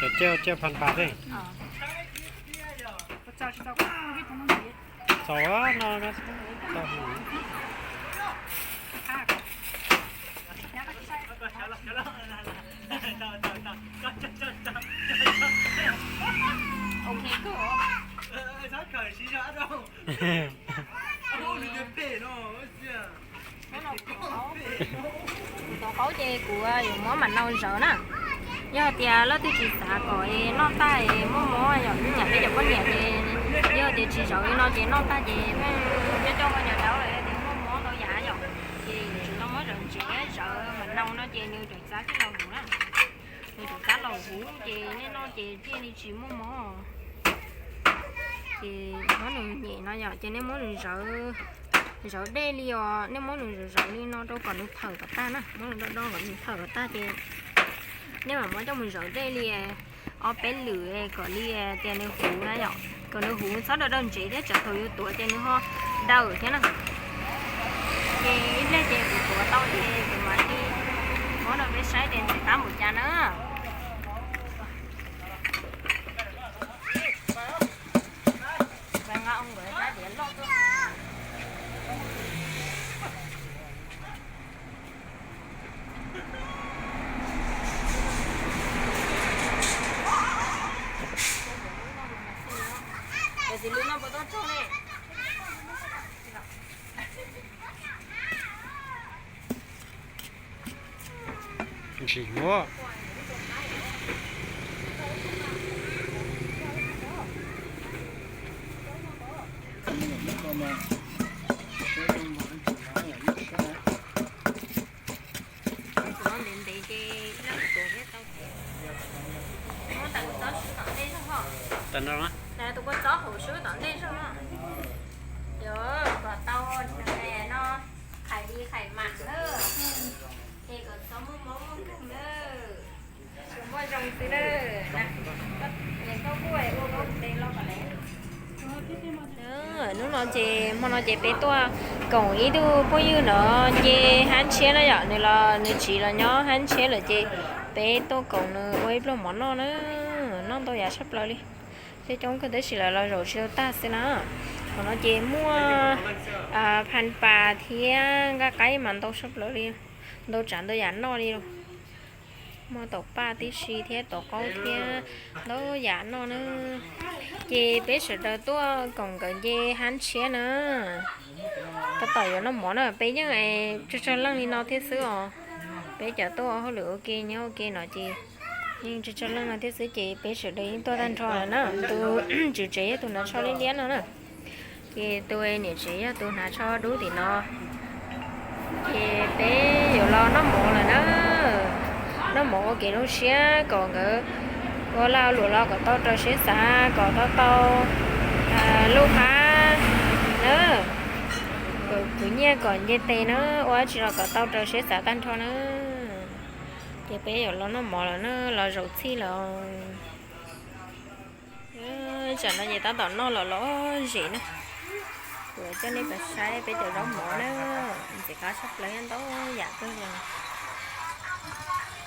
Cov cawj, cawj phan pas thiab. Txaus no, tau. Kuv tus qaub ces kuv yuav muab mam nau zawv na. Yog tias leej twg tsis xav kom noj tag muaj mob yom, ib yam peb cov poj niam ces yog tias tsis zawv li no ces noj tag ces coj coj ua nyuag dawb lawm tias muaj mob ntau yam yom. Ces tsis tau muab zawv ntsev, zawv mam nau no ces nws txav txav los huv na. Nws txav txav los huv ces nej noj ces thiaj li tsis muaj mob. Ces muab nws nyem no yom, ces nej muab nws zawv, zawv dej li os, nej muab nws zawv zawv li no rau kom nws phawm kom tag na, muab nws do do kom nws phawm kom tag ces nej mam muab coj mus zawv dej li ob peb lwm kom li tias nws huv na yom, kom nws huv txhob daws daws ntsev thiab tsam thaum yus tuav ces nws ho daws thiab na. Ces ib pliag ces kuv tuav tau ces kuv mam li muab rau peb saib tias nws qab npaum cas na. Ntsim muab. Muab ntev ntev ces lawv tuav thiab tau thiab. Muab ntawm txob swb tom ntej zog ho. Tus kua txob hauv swb tom ntej zog ho. Yuav kom tau no, qhais li qhais mam na. Ces kom txhob muaj mob muaj nkeeg na. Tsuas muaj zoo xwb na. Koj kuj ua koj tes los kom lawm. Hnub no ces, hmo no ces peb tuaj koom ib tug phooj ywg no nce hab tshiab na yom, nws los nws tsis los nyob hab tshiab lawm ces peb tuaj koom nws ua ib pluag mov noj na. Noj ntau yam tshaj plaws li. Coob coob kawg tab sis lawv los zaum tsis tau tag xwb na. Qhov no ces muaj phan pas thiab nqaij qaib mas ntau tshaj plaws li, ntau tsav ntau yam noj li. Muaj taum paj tib si thiab taum qaub thiab ntau yam noj na. Ces peb sawv daws tuaj koom nkawd nce hab tshiab na. Tab tom yuav noj mov na, peb yeej tsawg tsawg leej li no thiab xwb os. Peb cov tuaj ua hauj lwm ua ke nyob ua ke no ces yeej tsawg tsawg leej no thiab xwb ces peb sawv daws yeej tuaj tag nrho na. Tus tswv tsev yog tus hnav tsho liab liab no na. Ces tus niam tsev yog tus hnav tsho dub tim no. Ces peb yuav los noj mov lawm na. Noj mov ua kev zoo siab kom nkawd ua lag luam los kom tau raws siab xav, kom tau tau lub hab na. Kuv nyiaj kom nce tes na, ua dab tsi los kom tau raws siab xav tag nrho na. Ces peb yuav los noj mov lawm na, los zaum txhij lawm. Tsam no ces tab tom noj los lom zem na. Kuv coj nej pais saib peb cov zaub mov na, ntxim qab tshaj plaws, ntau yam kawg li.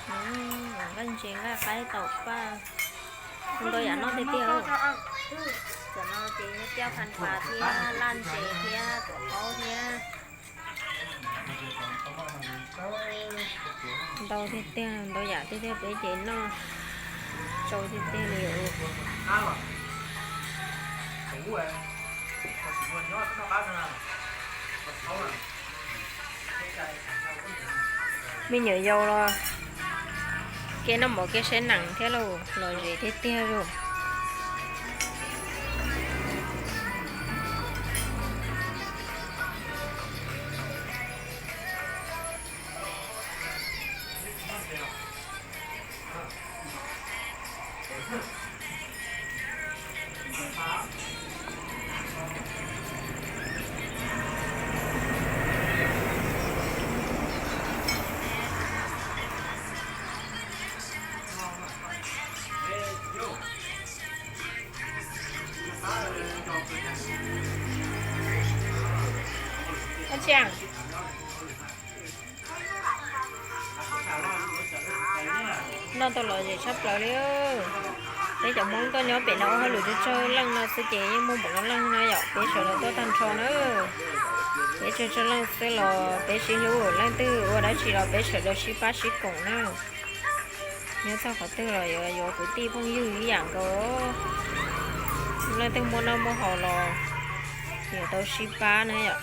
Nqaij ntses nqaij qaib taum paj, ntau yam noj tiag tiag. Tam no ces nyob tiaj phaj pas thiab laj ntses thiab tuam qaub thiab. Ntau tiag tiag, ntau yam tiag tiag, peb ces noj tsau tiag tiag li. Me nyuam yaus los kev noj mov kev saib nees thiab lauj, lom zem tiag tiag lauj. Noj tau lom zem tshaj plaws li. Peb cov Hmoob tuaj nyob pem no ua hauj lwm tsawg tsawg leej no xwb ces yeej muaj npaum no leej na yom, peb sawv daws tuaj tag nrho na. Peb tsawg tsawg leej xwb los peb sib hlub, leej twg ua dab tsi los peb sawv daws sib pab sib koom na. Nyob txog qhov twg los yuav yuav kwv tij phooj ywg ib yam nkaus. Leej twg muaj noj muaj haus los yuav tau sib pab na yom.